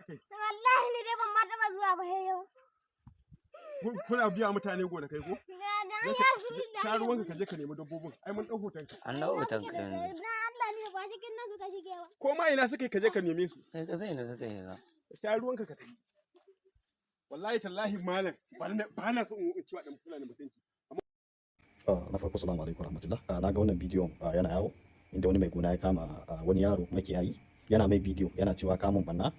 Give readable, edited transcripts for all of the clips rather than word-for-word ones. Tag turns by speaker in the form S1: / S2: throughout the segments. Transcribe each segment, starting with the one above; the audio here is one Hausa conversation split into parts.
S1: Kai?
S2: Wallahi ni dai ban ma taɓa zuwa ba sai yau.
S1: Kuna biya mutane gonakai ko?
S2: Na dan
S1: Je
S2: ya
S1: ka-
S2: su da
S1: Sha ruwanka, ka je ka nemi dabbobin. Ai mun ɗau hoton ka.
S3: An dau hoton ka yanzu.
S2: Na Allah ne ba cikin nan suka shige ba.
S1: Ko ma ina suka yi, ka je ka neme su.
S3: Kai ka sai da suka yi ga.
S1: Sha ruwanka ka tafi. Wallahi tallahi malam, ba na so in ci wa dan Fulani mutunci.
S4: Na farko, salamu alaikum rahmatullah. Na ga wannan bidiyon yana yawo inda wani mai gona ya kama wani yaro makiyayi yana mai bidiyo, yana cewa kamun banna,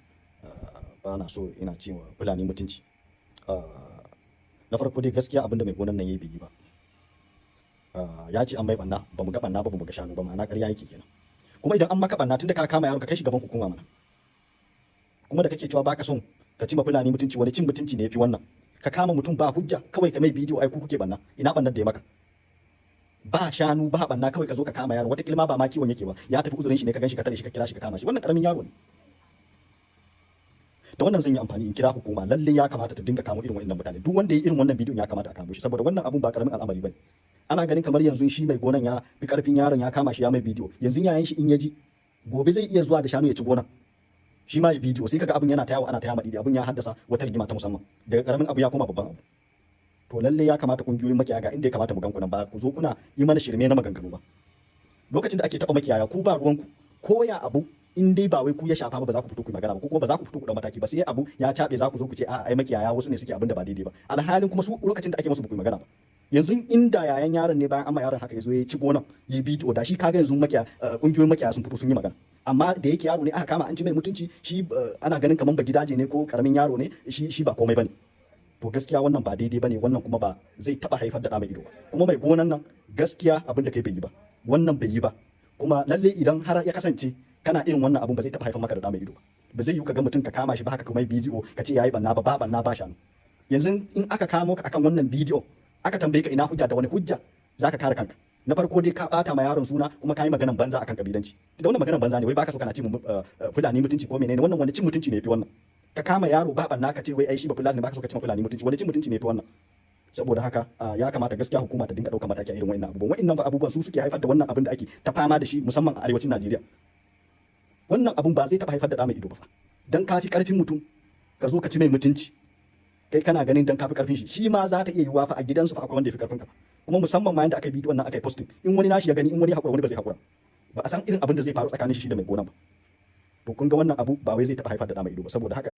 S4: ba na so ina cewa Fulani mutunci. Na farko dai, gaskiya abinda mai gonan nan yayi bai yi ba. Ya ce an mai banna, ba mu ga banna ba, ba mu ga shanu ba, ma'ana ƙarya yake kenan. Kuma idan an maka banna, tunda ka kama yaron, ka kai shi gaban hukuma mana. Kuma da kake cewa baka son ka ci ma Fulani mutunci, wani cin mutunci ne yafi wannan? Ka kama mutum ba hujja, kawai ka mai bidiyo, ai ku kuke banna. Ina bannar da ya maka? Ba shanu, ba banna, kawai ka zo ka kama yaro. Wata ma ba ma kiwon yake ba, ya tafi uzurin shi ne, ka ganshi ka tare shi, ka kira shi, ka kama shi. Wannan karamin yaro ne. Da wannan zan yi amfani in kira hukuma, lalle ya kamata ta dinga kamo irin wannan mutane. Duk wanda ya yi irin wannan bidiyon ya kamata a kamo shi, saboda wannan abun ba karamin al'amari bane. Ana ganin kamar yanzu shi mai gonan ya fi karfin yaron, ya kama shi ya mai bidiyo. Yanzu yayan shi in ya ji gobe zai iya zuwa da shanu ya ci gonan, shi ma ya bidiyo, sai kaga abin yana ta yawo, ana ta yama didi, abin ya haddasa wata rigima ta musamman. Daga karamin abu ya koma babban abu. To lalle ya kamata kungiyoyin makiyaya, ga inda ya kamata mu gan ku nan, ba ku zo kuna yi mana shirme na maganganu ba. Lokacin da ake taba makiyaya, ku ba ruwanku. Ko ya abu in dai ba wai ku ya shafa ba, ba za ku fito ku yi magana ba, ko kuma ba za ku fito ku dau mataki ba. Sai abu ya cabe za ku zo ku ce a ai makiyaya wasu ne suke abin da ba daidai ba, alhalin kuma su lokacin da ake musu ba ku yi magana ba. Yanzu inda yayan yaron ne, bayan amma yaron haka ya zo ya ci gonan yi bidiyo, da shi kaga yanzu makiya kungiyoyin makiyaya sun fito sun yi magana. Amma da yake yaro ne aka kama an ci mai mutunci, shi ana ganin kaman ba gidaje ne ko karamin yaro ne shi, shi ba komai bane. To gaskiya wannan ba daidai bane, wannan kuma ba zai taba haifar da ɗa mai ido ba. Kuma mai gonan nan, gaskiya abin da kai bai yi ba, wannan bai yi ba. Kuma lalle idan har ya kasance kana irin wannan abun, ba zai taba haifar maka da ɗa mai ido ba. Ba zai yi ka ga mutum ka kama shi ba haka kuma bidiyo, ka ce yayi banna ba, ba banna, ba shanu. Yanzu in aka kamo ka akan wannan bidiyo, aka tambaye ka ina hujja, da wani hujja zaka kare kanka? Na farko dai ka bata ma yaron suna, kuma ka yi maganan banza akan kabilanci. Da wannan maganan banza ne, wai baka so kana ci mu Fulani mutunci ko menene. Wannan wani cin mutunci ne yafi wannan? Ka kama yaro ba banna, ka ce wai ai shi ba Fulani ne, baka so ka ci ma Fulani mutunci. Wani cin mutunci ne yafi wannan? Saboda haka ya kamata gaskiya hukuma ta dinga ɗaukar mataki a irin wa'annan abubuwan. Wa'annan fa abubuwan su suke haifar da wannan abin da ake ta fama da shi, musamman a arewacin Najeriya. Wannan abun ba zai taɓa haifar da ɗa mai ido ba fa. Dan ka fi ƙarfin mutum ka zo ka ci mai mutunci, kai kana ganin dan ka fi ƙarfin shi, shi ma za ta iya yiwuwa fa a gidansu fa akwai wanda ya fi ƙarfin ka. Kuma musamman ma yanda aka yi bidiyon nan aka yi posting, in wani nashi ya gani, in wani hakura, wani ba zai hakura ba. A san irin abin da zai faru tsakanin shi da mai gona ba. To kun ga wannan abu ba wai zai taɓa haifar da ɗa mai ido ba. Saboda haka